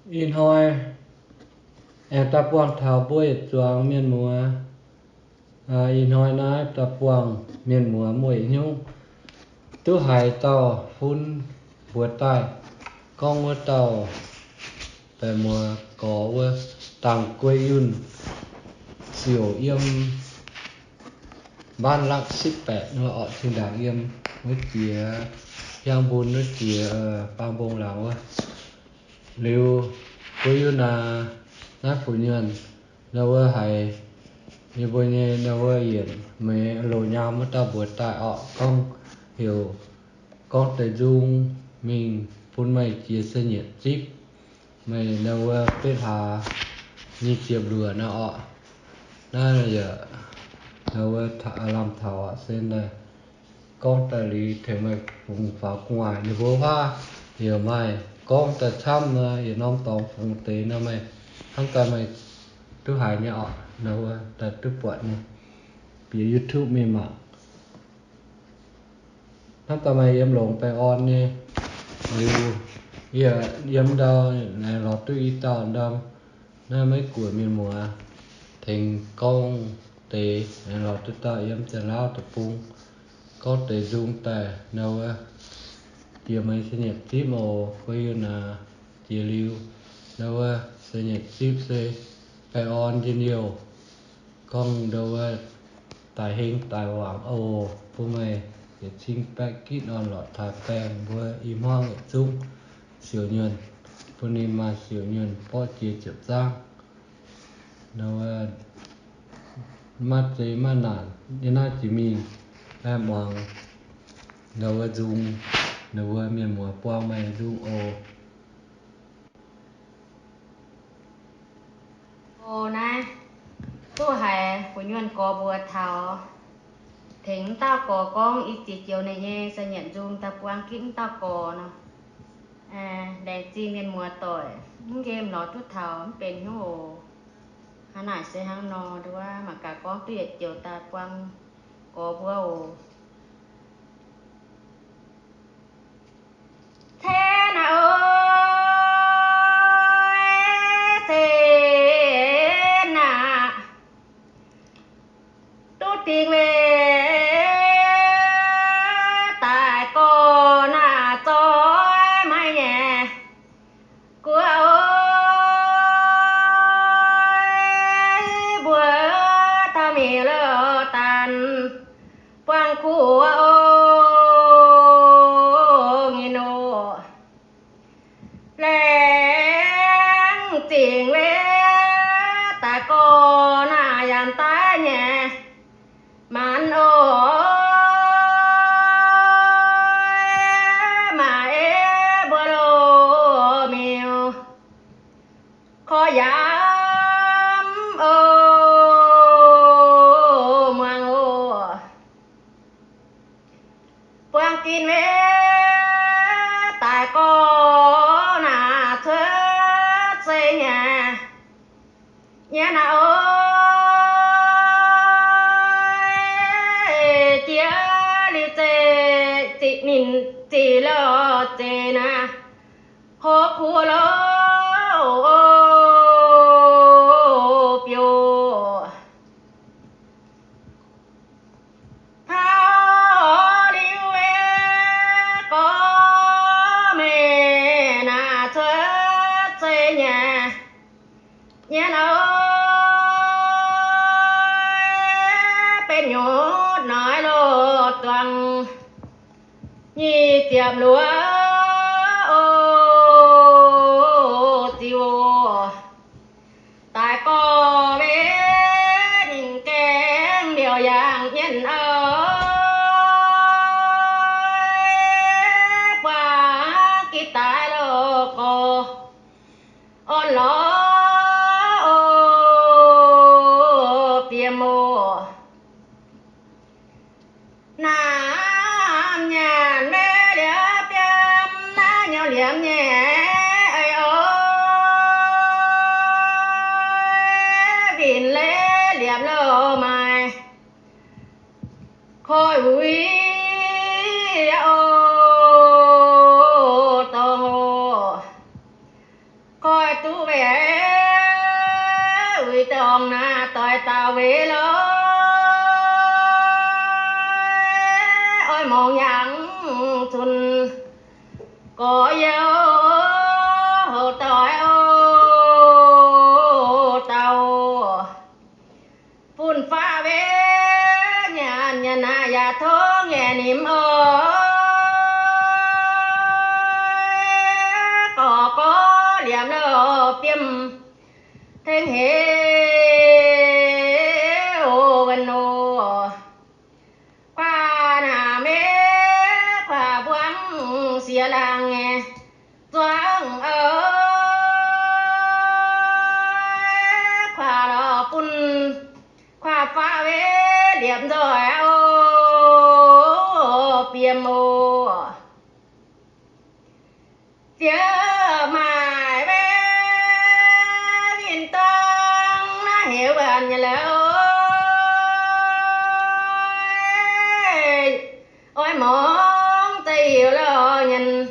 Ih hnoi aengx daaih buangh taux mbuo yietc zuangx mienh muoz. Ih hnoi naaiv daaih buangh mienh muoz muoz-hnyungv duqv haiz dauh fun mbuox daaih gorngv wuov dauh baeqc muoz gorx wuov, Dangc Guei Yunh, siouc yiem Mbaanv Lakv sipv baeqc wuov orqc, cing-ndaangc yiem wuov jiex hiaang mbun wuov jiex baang mbong laangz wuov. Liuz Guei Yunh aac, naaiv Fu Nyuonh, ndau wuov haiz yie mbuo nyei ndau wuov yienc mueiz loz-nyaam wuov dauh mbuox daaih orqc, gorngv heuc gorngv deix nzung mingh bun meih jiex se nyietc zipv. Meih ndau wuov betv hlaax nyic ziepc luoqc nor orqc. Naaiv yaac ndau wuov lamh taux orqc, se naaiv gorngv daaih liuz tengx meih fungx faaux gu'nguaaic. Ninh mbuo huaav heuc maaih gorngv daaih camv nor, yietc norm dorngx fungx deix nor, meih hnamv daaih meih duqv haiz nyei orqc, ndau wuov daaih duqv buatc nyei, bieqc YouTube mingh mangc. Hnamv daaih meih yiem longx baengh orn nyei. Liuz yie yiem ndau aengx lorz duqv i dauh ndau, naaiv Meiv Guoqv mienh muoz, tengx gorngv deix aengx lorz duqv dauh yiem Janx-Lauv deic-bung, gorngv deix nzung daaih ndau wuov jiex meih se nyietc zipv oc. Guei Yunh aac, jiex liuz ndau wuov se nyietc zipv se baengh orn njien-youh. Gorngv ndau wuov daic heng daic wangc oc, bun meih yietc cing baeqv gitv orn-lorqc taaix baengh mbuo i hmuangv yietc zungv siouc nyuonh, bun ninh maaih siouc nyuonh borqv jiex ziepc zaangv. Ndau wuov maiv zeiz maiv naanc, yie naaiv jiex mingh muangx ndau wuov nzung, ndau wuov mienh muoz buang meih nzung oc. O naaiv, duqv haiz Fu Nyuonh gorx mbuox taux, tengx m'dauh gorx gorngv i ziex joux ninh nyei se nyietc nzung daaih buang gitv m'dauh gorx nor. Laengz zingh mienh muoz doic, mv nqemh lorz duqv taux mv benx hnyouv oc. Hnangv naaic se hnangv nor, nduov mangc gaax gorngv duqv yietc joux daaih buang gorx mbuo oc. Cen naaic oix, cen naaic, duqv dingc weic daaih gorx naaic zoih maiv nyei. Guov oix, mbuo taux mi'aqv lorqc, daaih buangh kuv oc, nyei nor. Laengz zingh weic daaih gorx naaic yaac daiv nyei. Maanc oc, maaih ei mbuo loz-miuc, korv yaac mv oc, muangx oc. Buang gitv weic daaih gorx naaic cuotv zeiv nyei. Nyei naaic oix, jiex liuz zeiv, ninh zic lorh zeiv naaic, hov kuv lorh biouv. Taux liuz weic gorx meih naaic cuotv zeiv nyei. Nyei naaic oix, benx nyutc noic loz-duangh nyic ziepc luoqc oc, ziux daaih gorx weic ninh gaengh liouc yangh nyei oc, buangh gitv daaih loz-gorx orn-lorqc oc, bieqc muoz. Naaiv nyanc maiv liepc biomv, naaiv nyei liepc nyei oix, winh leiz liepc loh maaih koiv uix oc, dongh oc, koiv duqv weic uix dorngx naaiv doix dauh weic lorqc. Oix mungz yangh cunx gorx-youz houc doic oc dauh. Fun-faqv weic nyanc nyanc naaiv yaac tongv nyei nimc oc. Gorx gorx liemh lorh biem tengx heix oc wuonh oc. Kuaaiv naaic meiv kuaaiv mbuangv siex laangz nyei zuangx oc. Kuaaiv lorh bun kuaaiv faqv weic liepc nzoih oc biem oc. Fiev maaic weic win-dorngh naaiv heuc wuonh nyei lorqc. Oix mungz zeiv heuc lorh nyanc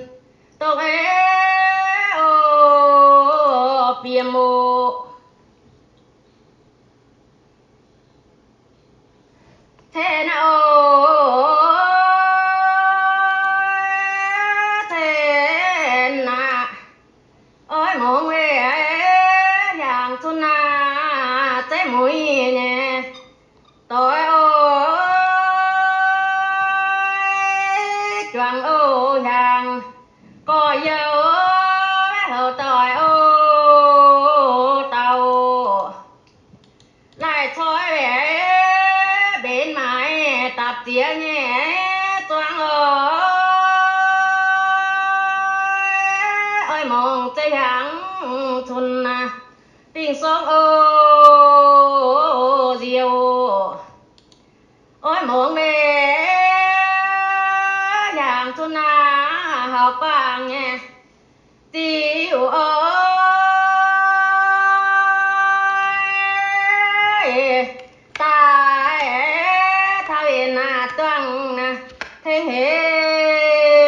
dongh ei oc biem oc. Cen oc, cen aqv. Oix mungz weic hiaangx cun naaiv zeiv muiz nyei doic oc. Juangc oc hiaangx gorx-youz houc doic oc dauh. Laih coix weic mbenc maaiz dapc ziex nyei zuangx oc. Oix mungz zeiv hiaangx cun naaiv dingh song oc nziouv. Oix mungz weic hiaangx cun naaiv hauv guangc nyei ziux oc. Daaih taux yie naaiv duangv naaiv tengx heix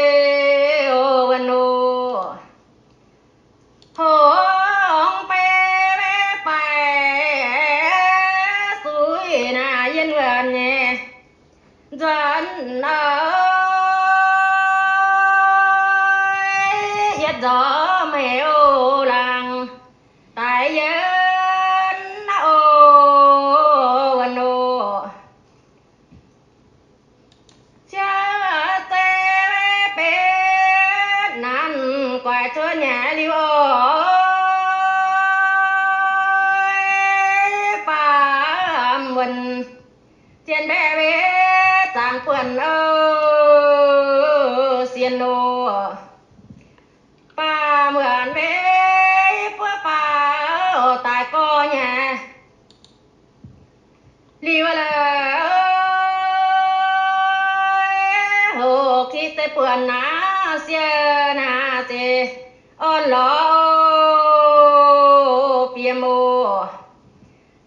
oc wuonh oc. Hongx beiv weic baaih suiv naaiv yienh wuonh nyei nzuonx oc. Yietv nzormc heix oc laangz daaih yienh oc wuonh oc. Ciouv zeiv weic benx nanv guaix cuotv nyei liuz oc. Baamh wuonh zien mbaeqc weic zaangc buonc oc sienx oc. Baamh wuonh weic buov faaux daaih gorx nyei liuz lorqc. Hoc ki zeiv buonc naaiv sienx naaiv zeiv orn lorz bieqc muoz.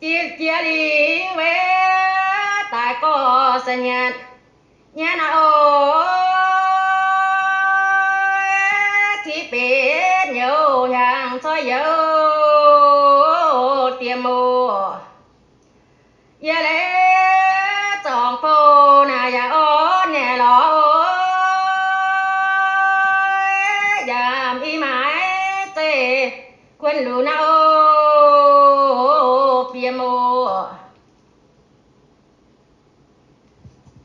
Jiex jiex liuz weic daaih gorx se nyanc nyanc oc. Ki benx youz hiaangx coiv youz diex muoz. Yie leiz zorngc bou naaic yaac orn nyei lorqc. Yaac mv i maaiz zeiv kuonx lunx naaiv oc, bieqc muoz.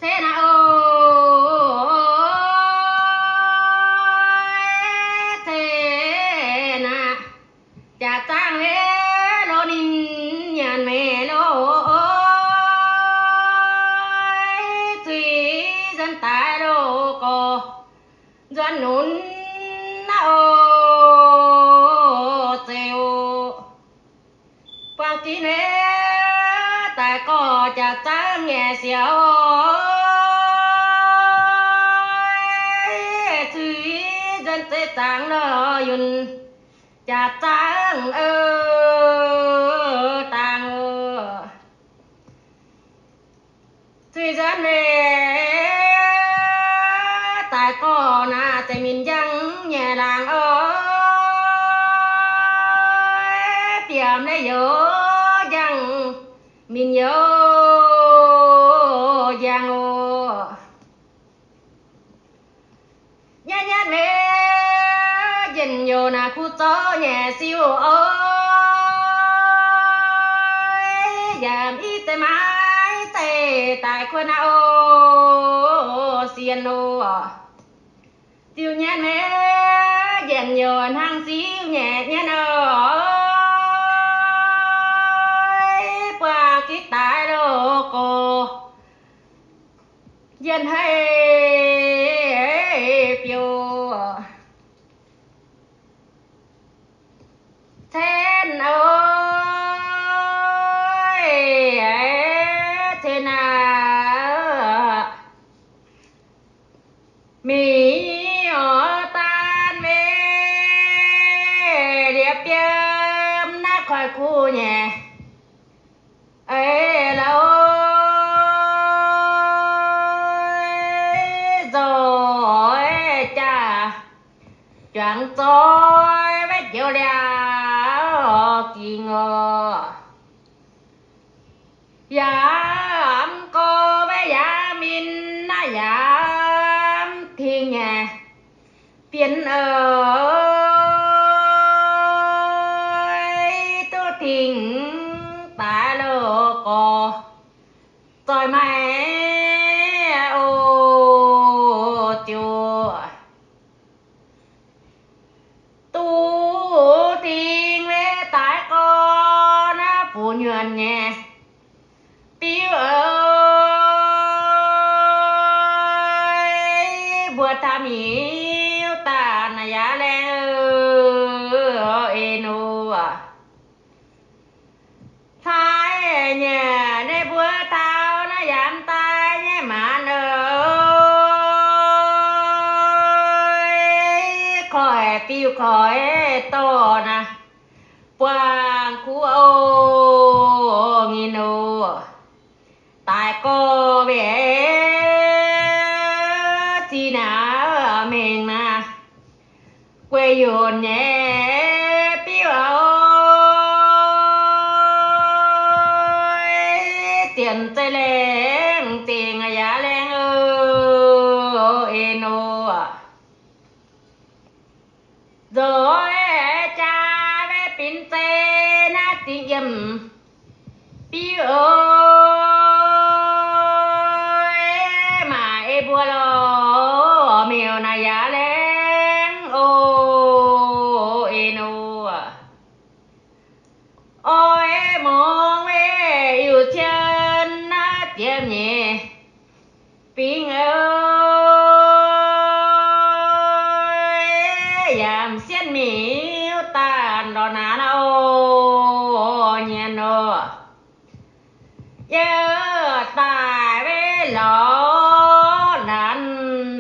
Cen naaiv oc, cen naaiv jaax zaangv weic lo ninh nyanc meih lo. Zuiz nzuonx daaih lo gorx nzuonx nunc naaiv oc, zeux buangh ginv weic daaih gorx jaax zaangv nyei siouc. Zuiz nzuonx zeiv zaangv lo yunh jaax zaangv dangh. Zuiz nzuonx weic daaih gorx naaiv zeiv minc njang nyei laangz oc. Yiem naaiv youz njang, min youz njang oc. Nyanc nyanc meih njien-youh naaic kuv zorqv nyei siu oc. Yaac i zeiz maiv zeiz daaih kuonx naaiv oc, sienh oc. Ziux nyanc meih njien-youh hnangv ziux nyei nyanc oc. Buangh gitv daaih loh gorx, njien haih biouv. Cen oc, cen aac, mingh oix daan mingh liepc biem naaiv koiv kuv nyei. Eix lauh nzoih jaax, juangc zoih maiv joux liaauc ging oc. Yaac mv gorx maiv yaac min naaiv yaac mv tingx nyei. Bienx oc, duqv tingx daaih loh gorx, zoih maiv oc ziouc duqv tingx maiv daaih gorx naaiv buv nyuonh nyei. Biuv oc, mbuo taux miuc daaih naaiv yaac laengz oc, en oc. Hlaaix nyei naaiv mbuo taux naaiv yaac mv daaih nyei maanc oc, koiv biuv koiv dorh naaiv buangh kuv oc, nginh oc. Daaih gorx weic zinh naaiv mengh naaiv guei yunc nyei biuv oc, dienx zeiv laengz dingc yaac laengz oc, en oc. Nzoih jaa maiv binc zeiv naaiv dingc yiem biuv oc, maaih ei mbuo lorz miuc naaiv yaac laengz oc, en oc. Oix mungx maiv yiuc cien naaiv diex nyeic bingx oc, yaac m'sieqv miuc daaih lorz naaiv oc, nyienx oc. Yie daaih maiv lorz naaiv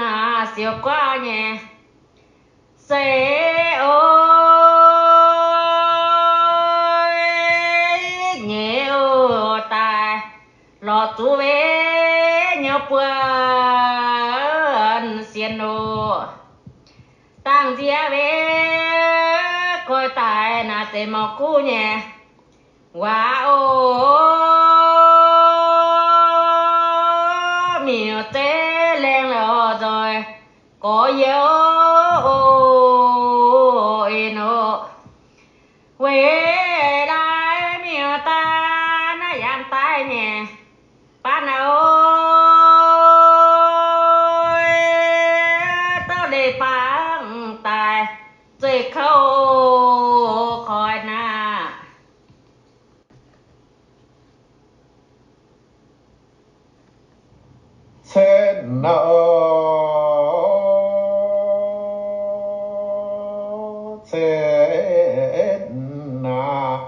naaiv siouc guaav nyei seix oc, nyeic oc daaih lorz zuqc maiv nyei buonc sienx oc. Dangh nziex maiv koiv daaih naaiv zeiz morc kuv nyei waac oc, miuc zeiv laengz lorz nzoih gorx youz oc, en oc. Weic laaix miuc daaih naaiv yaac daaih nyei baan oc, duqv leiz bangc daaih zeih kouv koi naaiv. Cen naaiv, cen naaiv,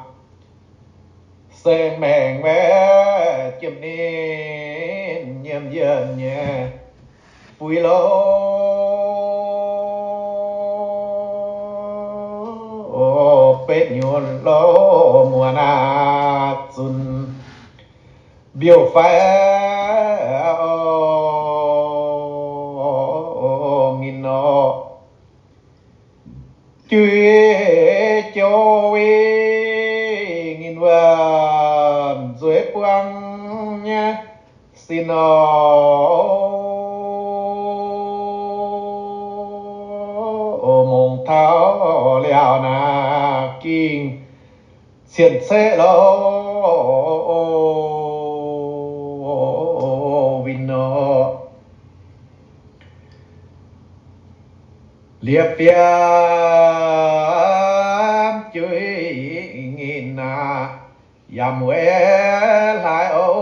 saeng maengc maiv jiem ninh nyiemc yienh nyei buix louh, betv nyuonh louh muonz aac zunc mbiouh fai oc, nginh oc. Juiz joux win nor, mongc taux liaauc naaic gingh cien-ceqv lorz winh nor. Liepc fiem juiv nyinh naaic, yaac mueiz hlaaix oc.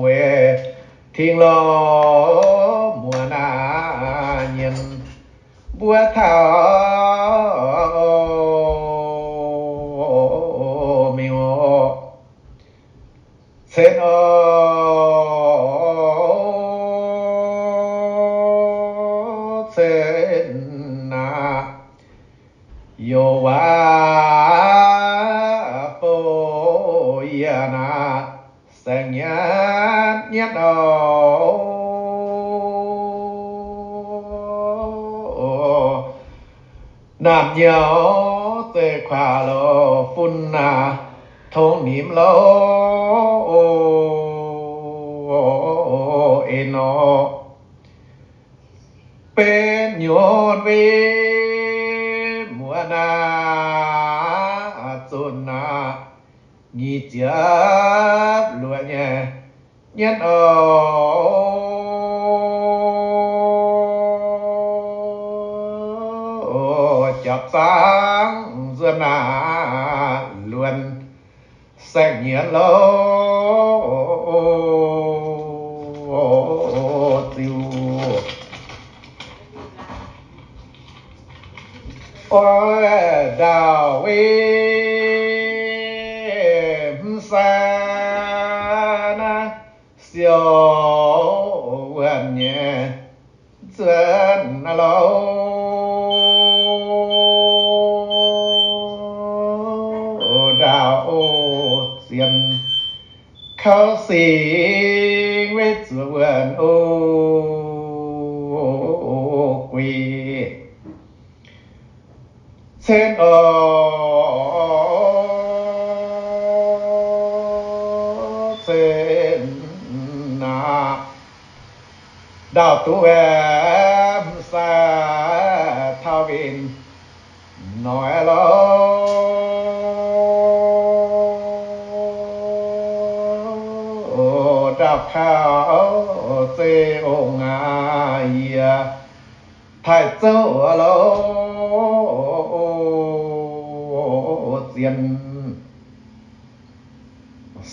Weic tingx lorz muoz naaic nyienz mbuo taux mingh oc. Cen oc, cen naaic, youc waac fouv yie naaic, saeng-nyienz nyienz oc. Naamh nyouz zeiv kuaax lorz fun naaic, tongx nimc lorz en nor. Benx nyunc win muoz naaic, zunc naaic, nyic ziepc luoqc nyei nyienz oc. Japc zaangv nzuonx naaic, luonx saeng-nyienz lorz ziux. Oix ndaauh win mv sai naaiv, siou wuonh nyei nzuonx lorz ndaauh oc, zienx kouv singx weic zuqc wuonh oc guix. Cen oc, cen naaic, ndaauh duqv mv sai taux winh noic lorz ndaauh kaux zeiv ong aac, yie taaih zouv lorz zienx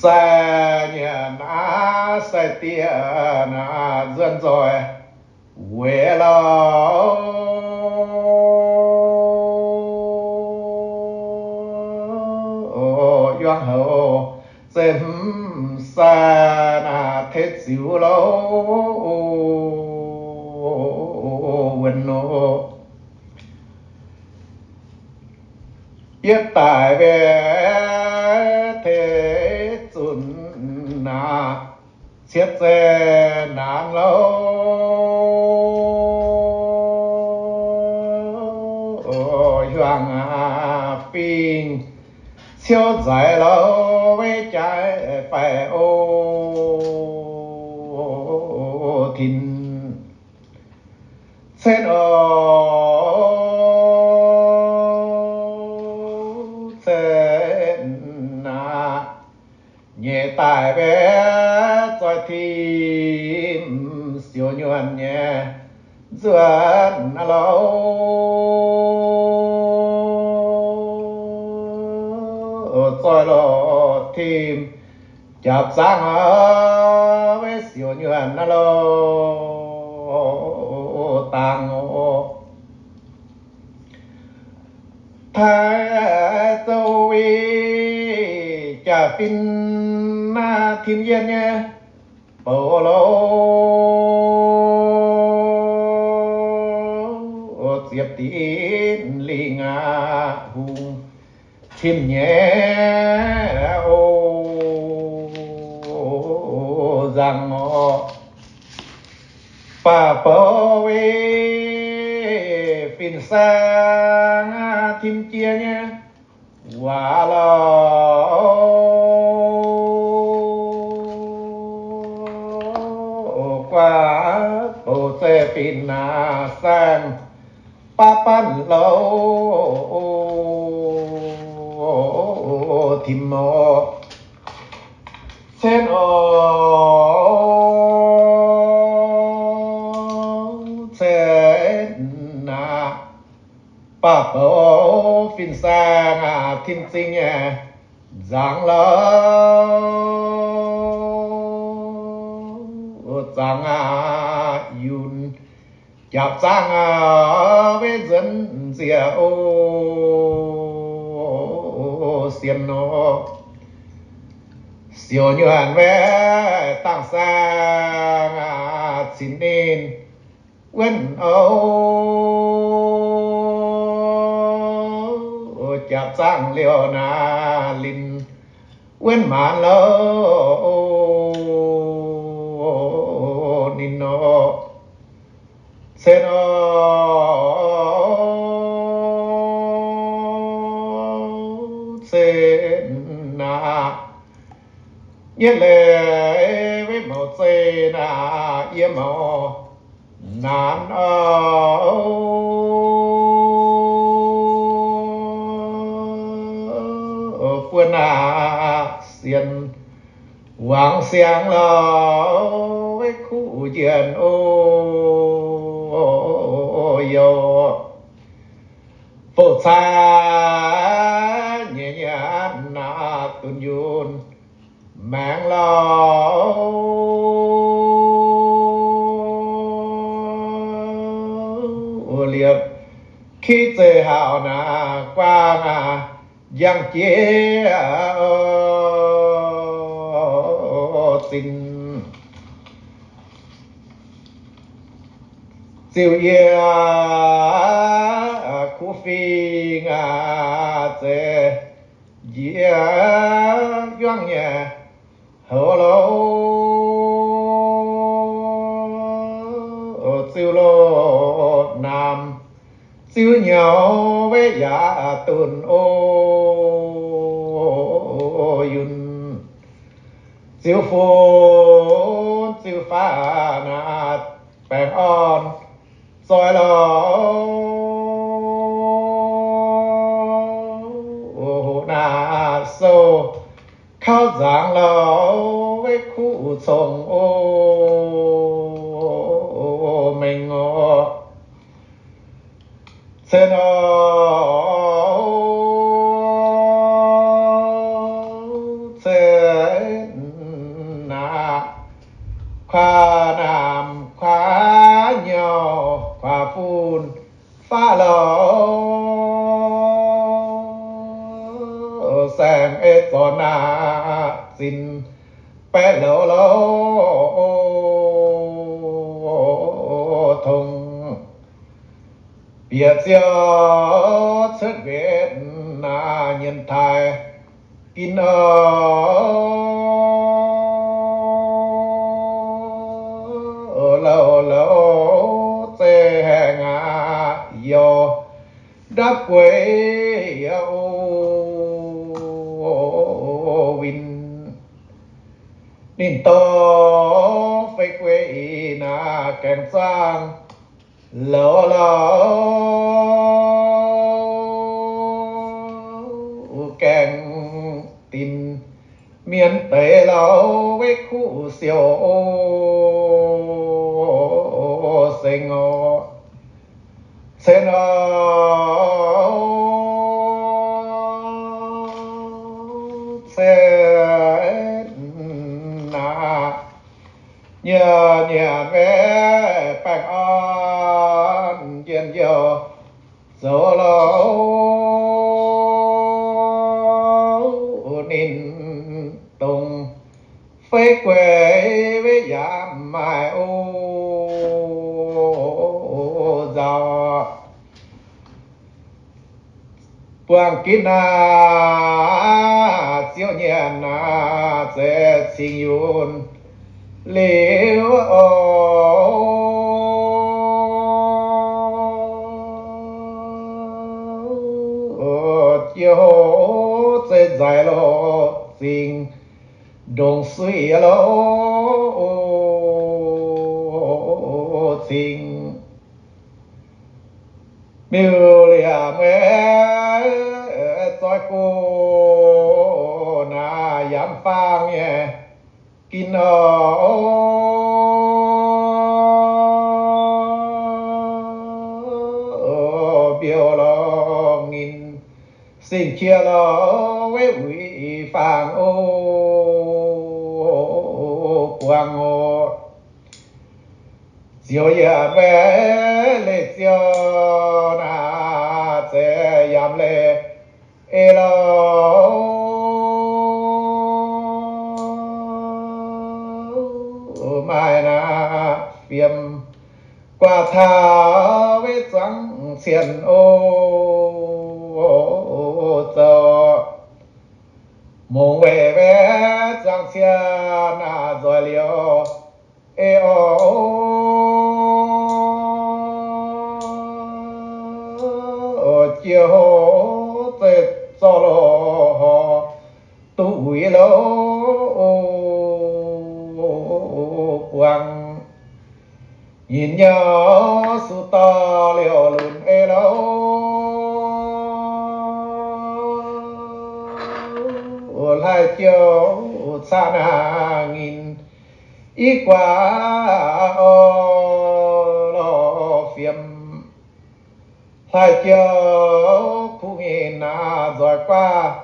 sai nyei naaiv, sai diev naaiv nzuonx nzoih weic lorz yuang houx zeiv hmz sai naaiv teix ziux lorz wuonh nor. Yie daic mbe teix zunc naaic, cietv zeiv naanc lorz hiuang fingx ciouv nzaix lorz weic jaaix faix o tin. Cen oc, cen aqv. Nyeic daaih mbe zoih tim siouc nyuonh nyei nzuonx lorz zoih lorz tim jaax zaangv weic siouc nyuonh lorz dangh oc. Taaih zouv weic jaax-fin naaiv tim yienh nyei bouc lorz ziepc dinv lingh aqv hungh tim nyei o nzangc oc. Baac bouc weic fin-saeng tim jiex nyei waac lorz saeng baav banv louh tim orqc. Cen orqc, cen aqv, baav bouc fin-saeng aqv, tim zingh nyei nzangc louh, zangc aqv, yunh jaapc zaangv aqv, weiv nzuonx nzieqc o, sienx nor, siouc nyuonh weiv dangh saeng aqv, cingx ninh wuonv o, jaapc zaangv liouh naaiv linh wuonv maanz louh ninh nor. Cen orqc, cen aqv, nyei leiz weiv mouc zeiv naaiv, yie mouc naanc o, buonv naaiv sienx wangc siangx louh, weiv kuv jienh o, youh fouv caaix nyei nyanc naaiv, dunh yunh maengx louh, liepc kiv zeiv hauh naaiv, guangc aqv, njang jiex zinh. Ziux yie kuv fingx aqv, zeiz njiec yuangv nyei houc louh, ziux loz naamh, ziux nyouh weiv yaac dunh o, yunh ziux funx ziux faatv naaiv, baengh orn zoih louh, hoqc naaiv sou kauv nzangc louh, weiv kuv congx o, mengh o, cen o, cen aqv, kuaav naamh kuaav nyouh kuaav fun faav louh, saeng ei zorc naaiv zinh baeqv louh louh, tongx bieqc ziouc cuotv nquenc naaiv nyienx taaih gin o, louh louh zeiv haengh aqv, youh ndapv gueix o, winh ninh dorngx fei gueix naaiv gaengh zaangv louh louh, gaengh dinc mienh deix louh, weiv kuv siouc o, seng o, cen o, cen aqv, nyei nyanc weiv baengh orn njien-youh zoux louh, ninh dongh fei gueix weiv yaac maaih o, nzauh buangh ginv aqv, ziouv nyanc aqv, zeiz cingx yunh liuz o, jiex hoc zeiv nzaix loh cingx, ndongc suiv loh cingx, Miuc liemh meih zoih gox naaic yaac faang nyei gin oc. Mbiouh lorz nginh singx qiex lorz weic uix faang oc, buangh oc. Ziouc yie weic leiz ziouc naaic zeiz yaac leiz ei lorz maaih naaic fiem guaax taux weic zuangx cien oc, zoux mongc weic weic zuangx cien naaic nzoih liouc ei oc. Jiex houv zeiz zorqv loz horc duqv uix louc buangh. Nyinh nyauv suv dorh liouc lunx ei louc, hlaaix jouv caqv naaic nginh i guaax oc, lorz fiem. Hlaaix jouv kuv nginh naaic nzoih guaax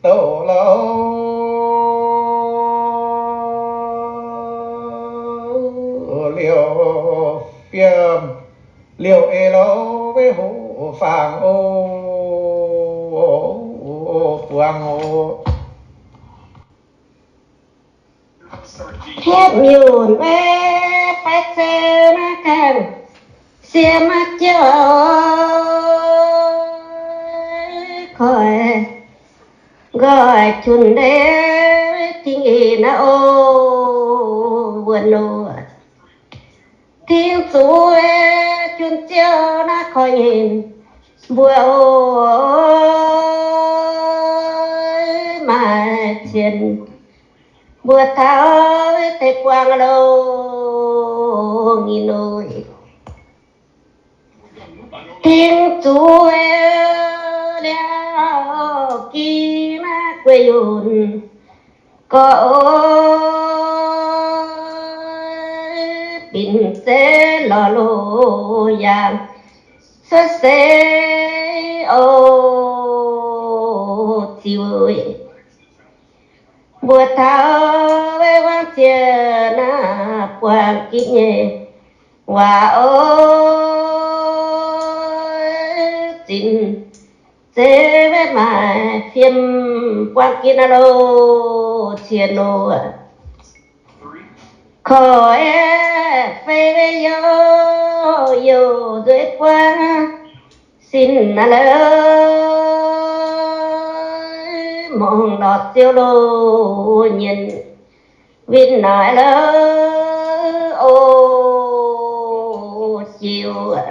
douc louc, liouc fiem liouc ei louc weic hoqc faang oc, buangh oc. Hietv miuc maiv fai ceu naaiv gaengh siex maiv jauv koiv nqoi jun ndeiv dingh ih naaiv oc, wuonh loh. Dingh zuqc jun ziouv naaiv koiv nyinh mbuo oc, maaih cien mbuo taux deix buangh loh nginh oc. Dingh zuqc liouh gih naaiv guei yunh gorx oc, binc zeiv lorz loz yaangh cuotv seix oc, ziux mbuo taux weic wangv ziex naaiv buangh gitv nyei waac oc, zinc zeiv weic maaic fiem buangh gitv naaiv loh cien oc. Korv aeqv, fei weic youh, youh nzueic buangv sin naaiv lorqc, mongh lorz ziouv loh nyienx win naaiv lorqc, o, ziouc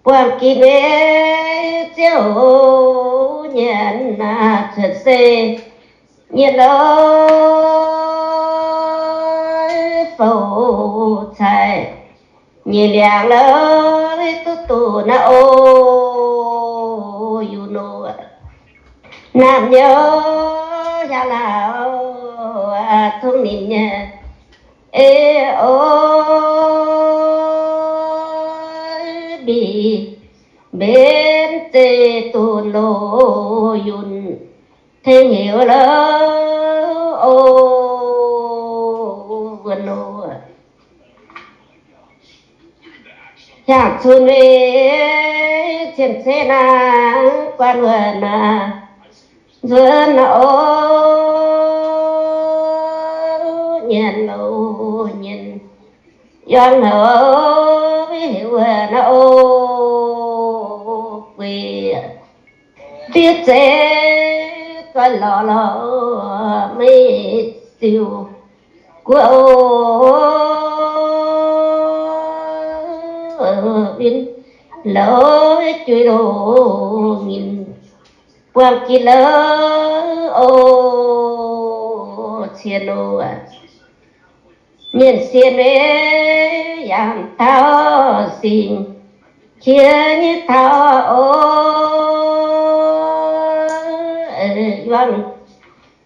buangh gitv nyei ziouv nyienx naaiv cuotv seix nyienx lorqc, fouv cai nyei liangx lorqc, duqv duqv naaiv o, yungz nor naamh nyouz hiaang laauc zungv ninh nyei ei o, mbic mbenc zeiv dunx loz yunh tengx heuc lorqc o, wuonh loh. Hiaangx cun ei cien-ceqv naaiv guanh wuonh naaiv nzuonx naaiv o, nyienx loz nyienx yangh houc wuov heuc wuonh naaiv o, gueix fiev zeiv guanh lorz lorz maiv ziux guoqv o, win loz juix loz nyinh buangh gitv lorqc o, cien o, mienh sienh ei yangh taux singx qiex nyei taux oc, yuang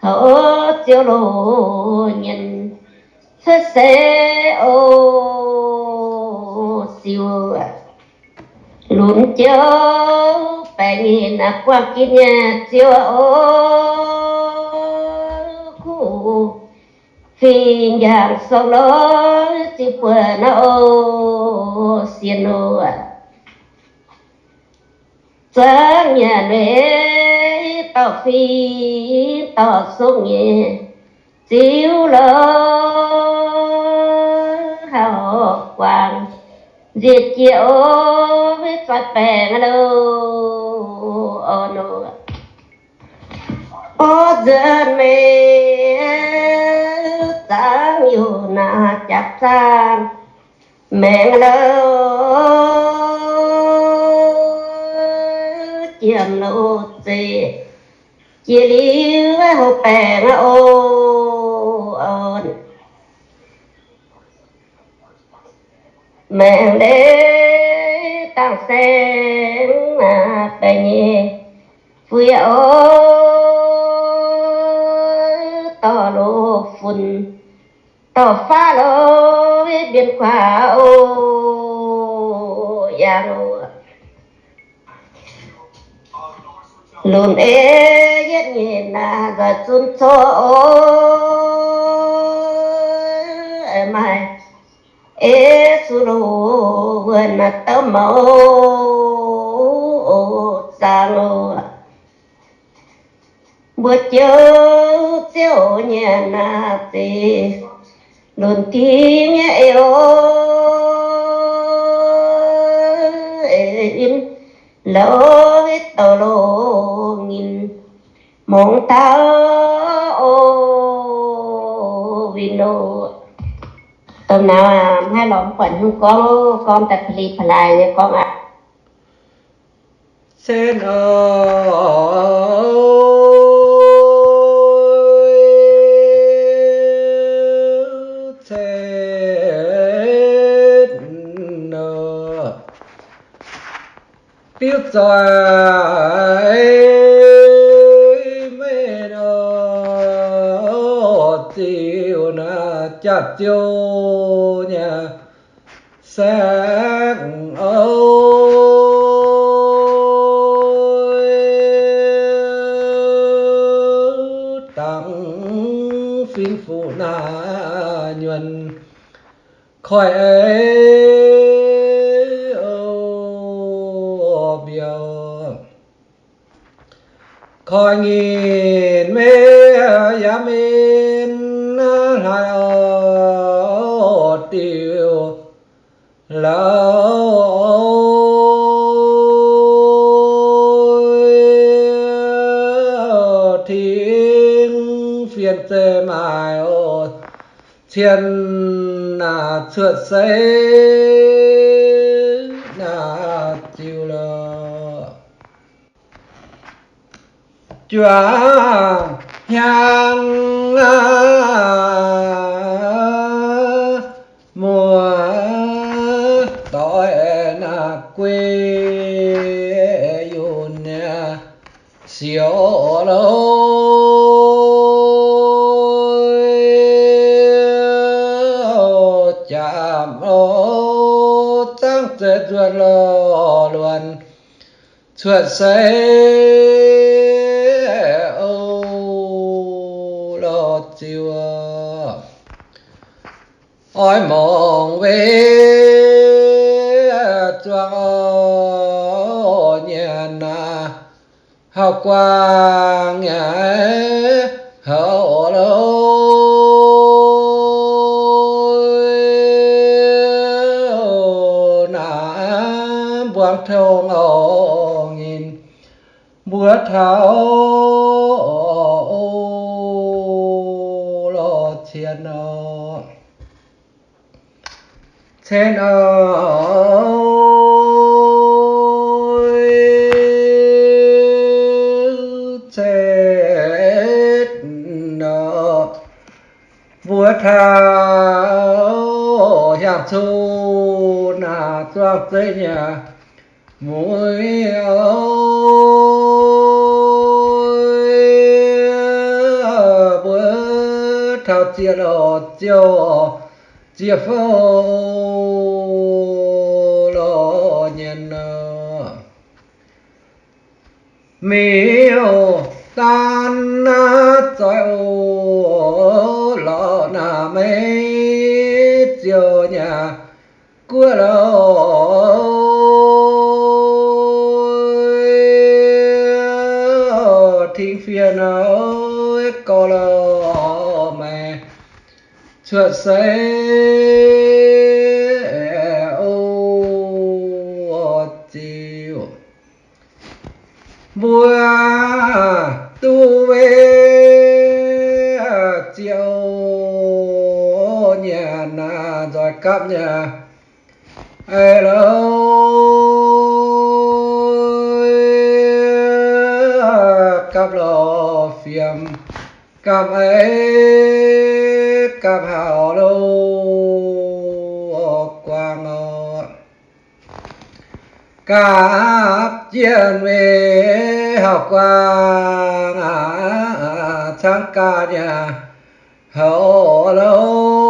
houc ziouc loz nyienz cuotv seix oc, ziouc lunx jiouv baeqc nyei naaiv guangc ginv nyei ziouc oc, kuv fingx njang sorng lorz ziouc buonc naaiv oc, sienx oc. Zangv nyanc weic dorh fingx dorh sung nyei ziouv lorz hauv guangc nziex jiex oc, maiv faix baengc loh orn oc. Orv nzuonx meih zangv youh naaiv jaax zaangh maengx loh, jiem loh zeiz jiex liuz hauv baengc oc. Maengx leiz dangh saeng baeqc nyei fu'jueiv oc, dorh loz-funx dorh faav loh mbienx kuaax oc, yangh oc. Lunx ei yietv nyeic naaic nzoih zunv corc oc, maaih ei suv loh wuonh naaiv douh mouc oc, zaangc oc. Mbuo joux ziouc nyanc naaiv zeiz lunx dingc nyei ei oc, ei win loz maiv douc loh nyinh mungz taux oc, win oc. Domh nauz aac, mv haih lorz mv buatc haaix nyungc gorngv, gorngv daaih pa'li pa'laaix nyei gorngv aqv. Cen oc, cen oc. Diuv zoih meih nor, ziux naaiv jaax-ziouv nyei saengv oc, dangx fingx fuqv naaiv nyuonh koiv eix oc, mbiouh koiv nyinh maiv yaac min hlaax oc, diuh laauv tengx fien zeiv maaih oc, cien naaiv cuotv seix naaiv ziux lorqc. Juangc hnyangx muoz-doic naaiv guei yunh nyei siouc lorqc, jaax oc, zangv zeiz nzuonx lorqc, luonx cuotv seix oc, lorqc ziux oix mongc weic zuangx oc, nyanc naaiv hauv guangc nyei houc lorqc, naaiv mbuangz tong oc, nyinh mbuo taux oc, lorqc cien oc. Cen oc, cen oc. Mbuo taux hnyangx-cuh naaiv zuangx zeiv nyei mueiz oc. Mbuo taux ziex lorh ziouc ziex fouv lorh nyienz nor, miuc daan naaiv zoih oc, lorz naaiv maiv ziouc nyaah guoqv lorh. Tingx fiev nor, gorx lorh maengx cuotv seix oc. Ziouc mbuo duqv maiv ziouc nyanc naaiv nzoih gapv nyaah ei lorh, gapv lorh fiem, gapv ei, gapv hauh lorh guangc oc. Gapv jienv maiv hauh guangc aqv, caangv gaax nyaah houc lorh.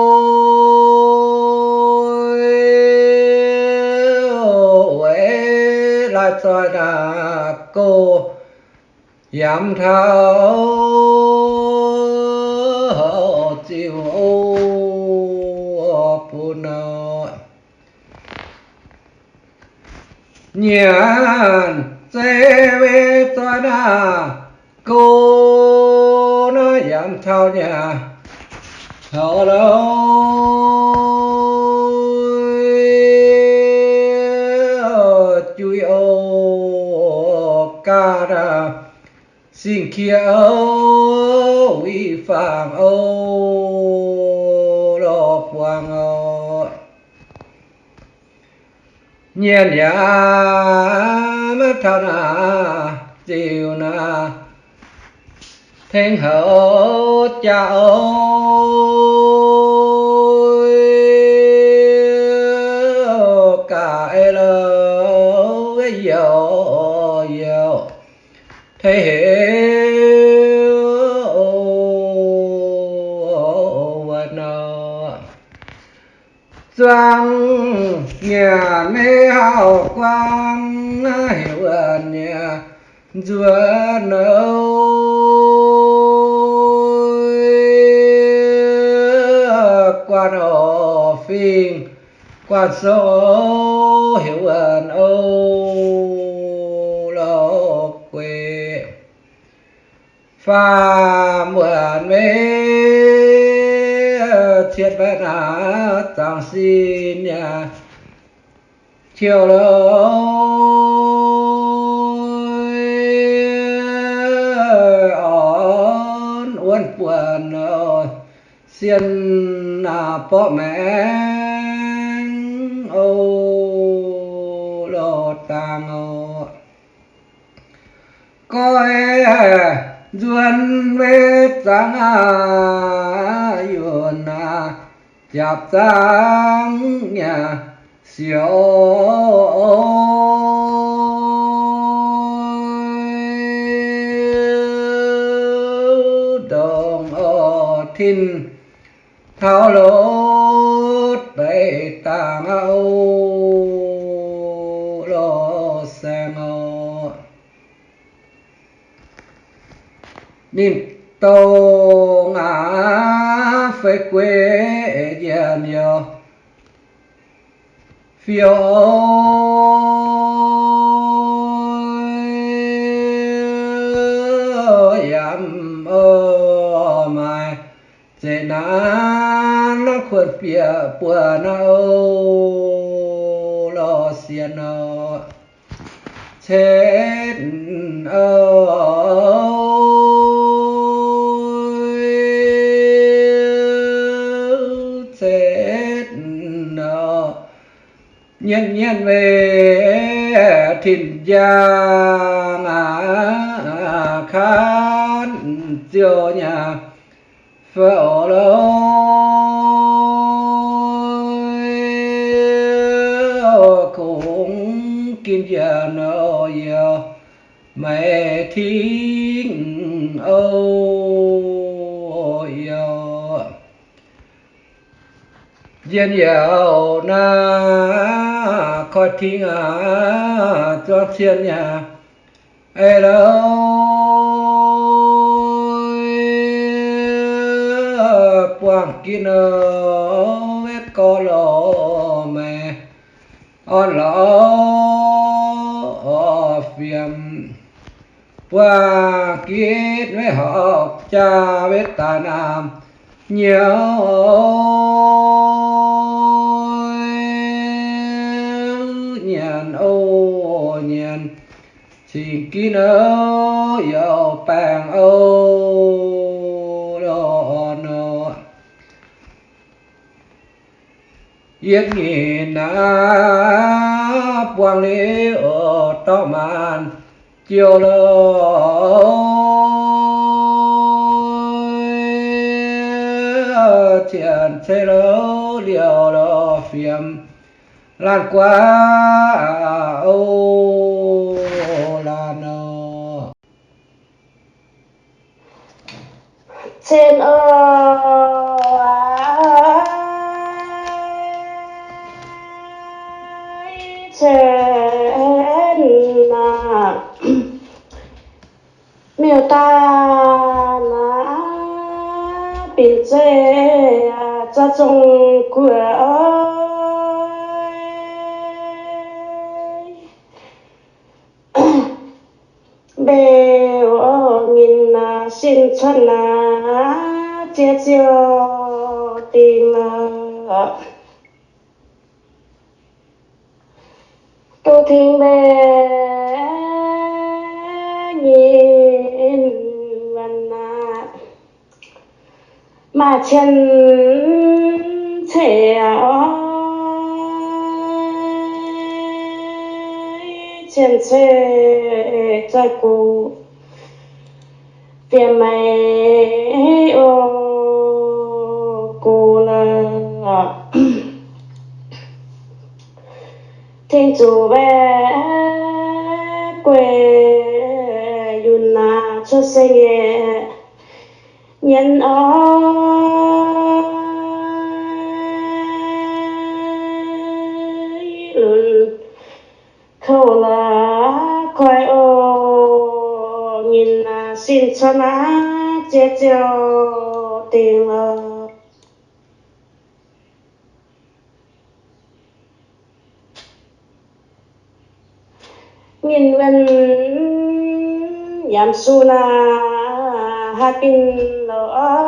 Weic laaix zoih naaic go yamv taux ziouc bun nor, nyanc zeiv maiv zoih naaic go naaiv yamv taux nyaah houc lorh. Jui oc, gaax naaic singx qiex oc, wuic faangx oc, lorh buangh oc. Nyanc yaac maiv taux naaic ziouc naaic tengx houc jaax oc, gaax ei lorh youc youc tei heix wuov nor. Zuangx nyanc maiv hauh guangc naaiv heuc wuonh nyanc nzuonx oc, guanh orqc fingx guanh sou heuc wuonh oc, lorh gueix faam wuonh maiv cietv mbaeqc naaic zaangc sin yaac qiouc lorh orn wuonv buonc oc, sienh naaic borqv maengx oc, lorh dangx oc. Goiv nzuonx maiv zaangc aqv, yunh aac, jaapc zaangc nyaah sioux ndongc oc, tin taux lotv beic dangh oc, lorh saeng oc. Ninh dongh aac fei gueix njiec mbiouh fiou yaac oc, maaih zeqc naanv kuonx bieqc buonc oc, lorh sienx oc. Cetv oc, cetv oc, nyienv nyienv maiv tin-njang aac, kaav ziouc nyaah fouv lorh, kungx gin njiec nor youc maiv tingv oc. Youc njien youc naaiv koiv tingv aqv, zuangx cien yaac ei lorqc. Buangh gitv nor wetv gorx lorqc, maiv orn lorqc fiem. Buangh gitv wetv horpc jaa wetv daaih naamh nyouz nyanc oc nyanc. Cingx gitv nor youc baengh oc lorqc nor. Yietv nyeic naaiv buangh liuz oc dorh maanc jouh lorqc, cien ceix lorqc liouh lorqc fiem laanh guaav oc laanh nor. Cien oc, cien aac, miuc-daaih naaiv binc zeiv zorqv zong guoqv oc. Mbex oc nyinh naaiv sin cuotv naaiv ziex ziouc dingc lorqc. Duqv tingx mbex nyinh wen naaiv maaih cien ceix oc, cien ceix zorqv guv fiem maiv oc guv lorqc. Tengx zuqc mbaeqc gueic yunh naaic cuotv seng nyei nyienz oc, lunx kouv la'kuaih oc, nyinh naaic sin cuotv naaiv ziex ziouc dingc lorqc. Nyinh wen yamc su naaic haih binc lorqc oc,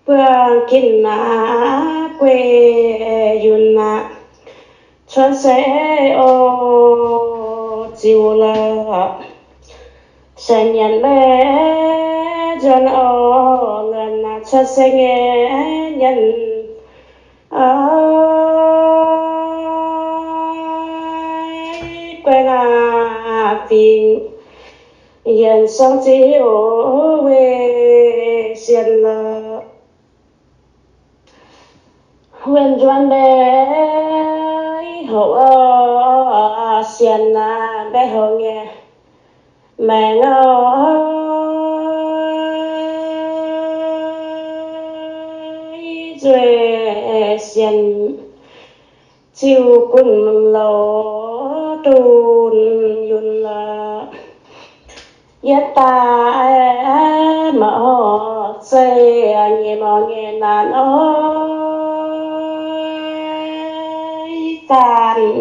buangh gitv naaiv gueic yunh naaic cuotv seix oc ziux lorqc. Saeng nyanc mbaeqc nzuonx oc, luonx naaic cuotv seix nyei nyanc oc, guaix naaic fingx yienx sorng ziux weih sienx lorqc. Wuonh nzuonx mbaeqc houc oc, sienx naaic mbaeqc houc nyei maengx oc, zueih sienx ziux gunv louc dunh yunh lorqc. Yietv daaih maux zeiz nyei maux nyei naanc oc, faanh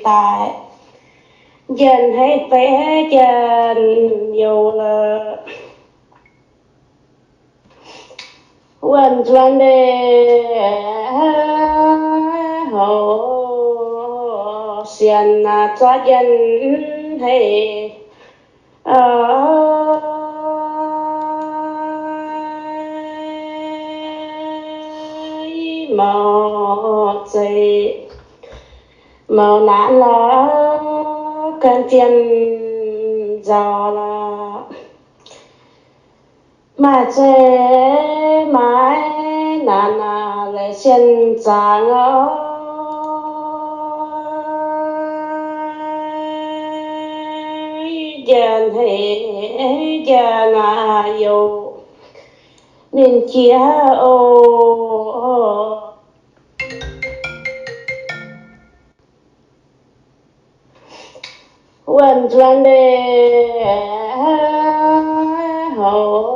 daaih njien-haiv feix njien-youh lorqc. Wuonh nzuonx mbaeqc houc sienx naaic zorqv njien-haiv maux zeiz maux naanc lorqc, gan jien nzauh lorqc. Maaih zeiz maaiz naanc naaic Sienh zaangc oc, njien haic njien aac, youc ninh jiex oc. Wuonh nzuonx mbeih hoc,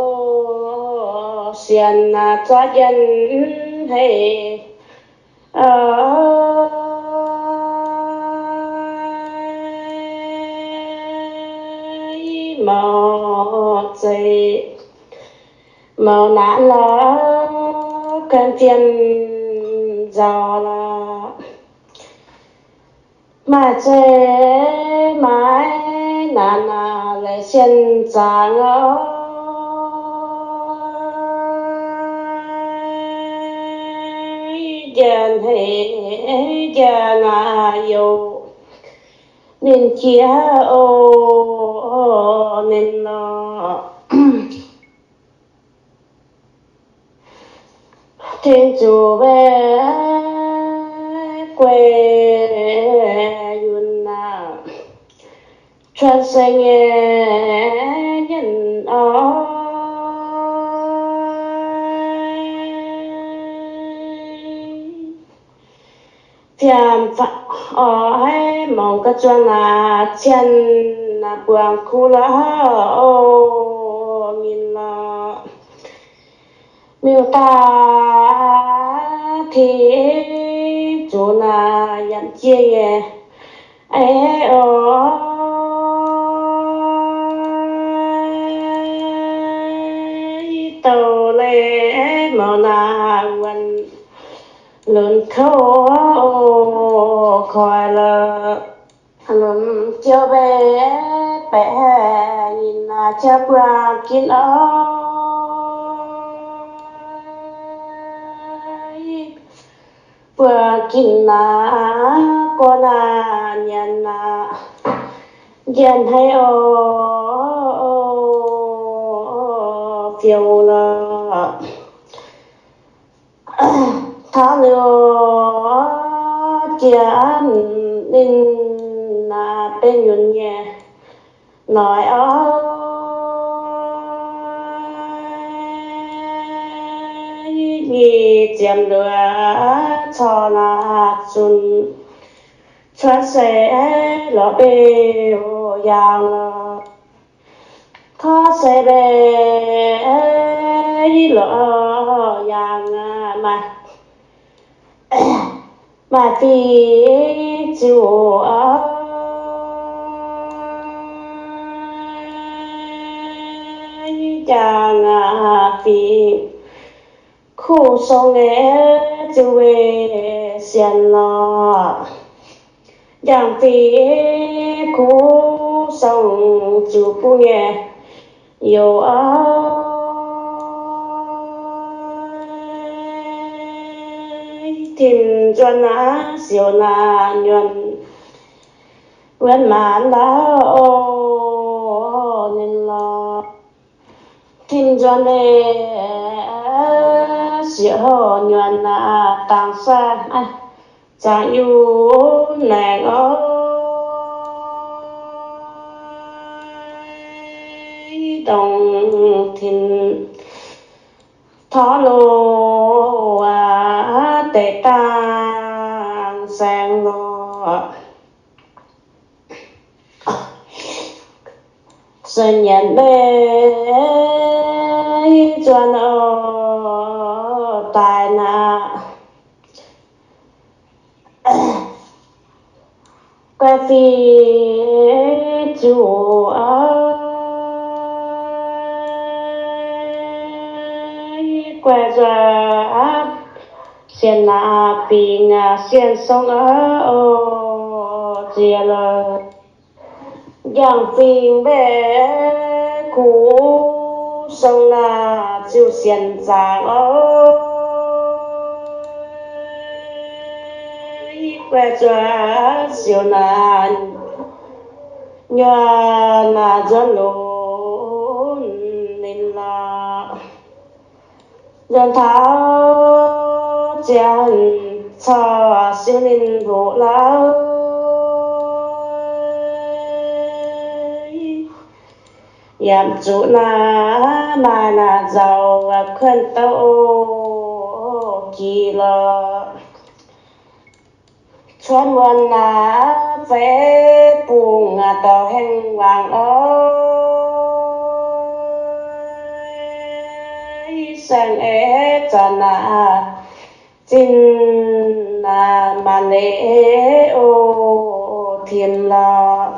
sienx aac zorqv njien haic oc, i mouc zeiz mouc naanc lorz, gan jien nzauc lorz. Maaih zeiz maaiz naanc aac, leiz sienh zaangc oc, njien haic njien aac, youc ninh jiex oc, ninh lorz. Tengx zuqc mbeih guei yunh aac, cuotv seix nyei nyenh oc. Fiamv oix mongc ga'zuonh aac, cien aac buangh kuv lorz oc, ninh lorz. Miuc-daaih tengx zuqc naaic yaac jiex nyei eix oc. Douh leiz mouc naaic wuonh lunx kouv oc, koi lorz lunx jiouv mbeih baeqc haeqv nyinh aac, jauv buangh ginv oc. Buangh ginv naaic, gorngv naaic nyanc naaic, njien haic oc, fiouv lorz. Taux liuz jiex ninh naaic benx nyunc nyei noic oc. Nyic ziepc luoqc corc naaic zunc cuotv seix lorz mbeih oc, yaangh lorz. Tov seix mbeih lorz yaangh maaih, maaih fingx ziouc oc, njang fingx kuv song nyei ziouc weih sienx lorz. Njang fingx kuv song ziouc bungx nyei youc oc. Tim nzuonx naaic siouc naaic nyuonh wuonv maanc ndau oc, ninh lorz. Tim nzuonx leiz siouc nyuonh naaic dangc saah, zaangc yungh maengc oc. Dongh tim torv loh aac, deix dangh saeng lorz. Se nyanc mbeih nzuonx oc, daaih naaic guaix fingx zuqc oc, guaix nzuonx sienx naaic fingx aac, sienx song oc, ziex lorz. Njang fingx mbeih kuv song naaic ziouc sienx zaangc oc. Guaix zuqc siouc naaic nyuonh naaic nzuonx lunx ninh lorz. Nzuonx taux Sienx cau siou ninh hoqc lauh, yaac zuqc naaiv maaih naaic nzauc kuonx douh jiex lorqc. Cuotv muonz naaiv zeiv bungx dorh hengx wangc oc. Saeng-eix zanc naaic zinh naaic maanc leiz oc, tim lorqc.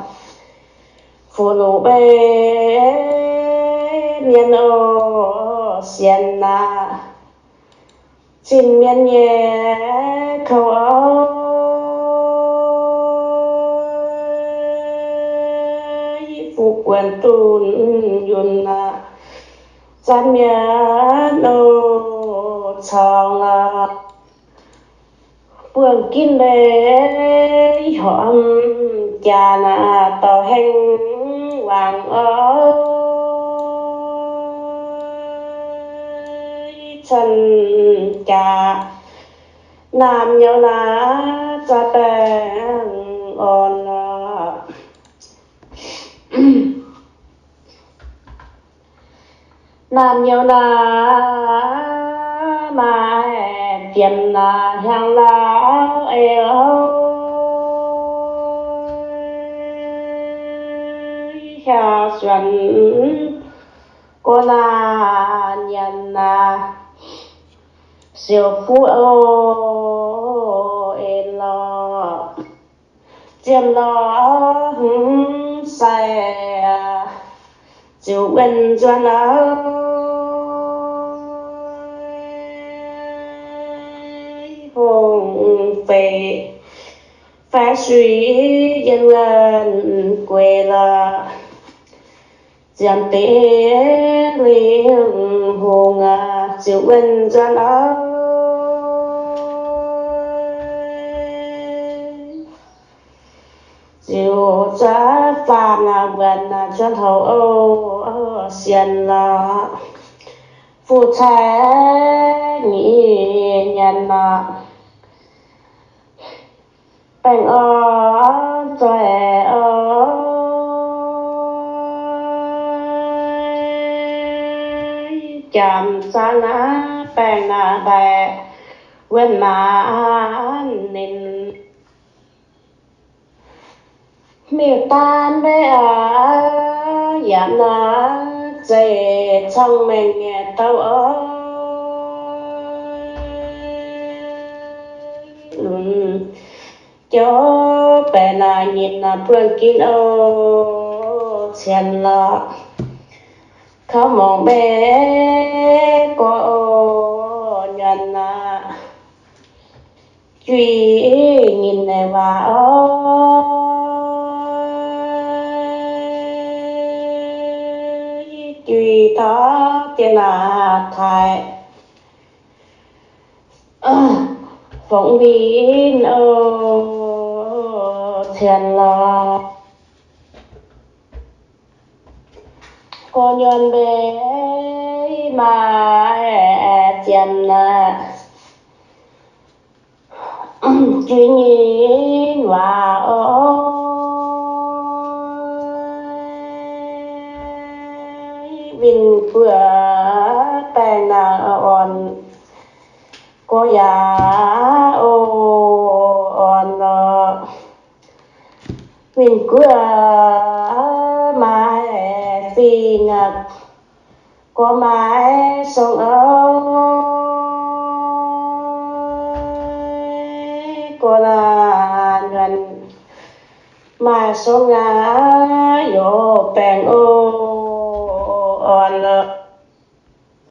Fu-luc mbeih mienh oc, sienx naaic zinh mienh nyei kouv oc. Fuqv guonx dunh yunh aqv, zanc mienh oc, caux buangh ginv mbeih horpc jaax naaic dorh hengx wangc oc. Cun jaax naamh nyouz naaic za'baengh orn lorqc. Naamh nyouz naaic maaih jiem naaic hiaangx lauh eix, hiaangx suonc gorx naaic nyanc naaic siouc fuqv oc, en lorqc. Ziemx lorqc hmz sai ziouc wuonh nzuonx oc. Hungh feix faix suix yiem wuonh gueix lorqc. Ziemx deix lingh hungh ziouc wuonh nzuonx oc. Ziouc za'faanh wuonx cuotv houx oc, sienx lorqc. Fu-cai nyic nyanc lorqc. Baengh orn zoih oc. Jaamc zaangv naaiv baengh naaic mbaih wuonh maanc ninh. Miuc-daan mbaeqc aqv, yaac naaiv zeiz cong-mengh nyei douh oc. Lunx jouv baeqc naaic nyitc naaic buonv ginv oc, cienx lorqc. Kaux mongc mbaeqc gorx oc, nyanc naaic juiz nyitc naaic waac oc. Juiz taux diex naaic taaix fongx winh oc, cienx lorqc. Gorx-nyuonh mbaeqc maaih ziemx naaic juiz nyitc waac oc. Winh guoqv baengh naaic orn, gorx yaac oc orn lorqc. Winh guoqv maaih fingx aqv, gorx maaih song oc. Gorx naaic nzuonx maaih song aqv, youz baengh oc.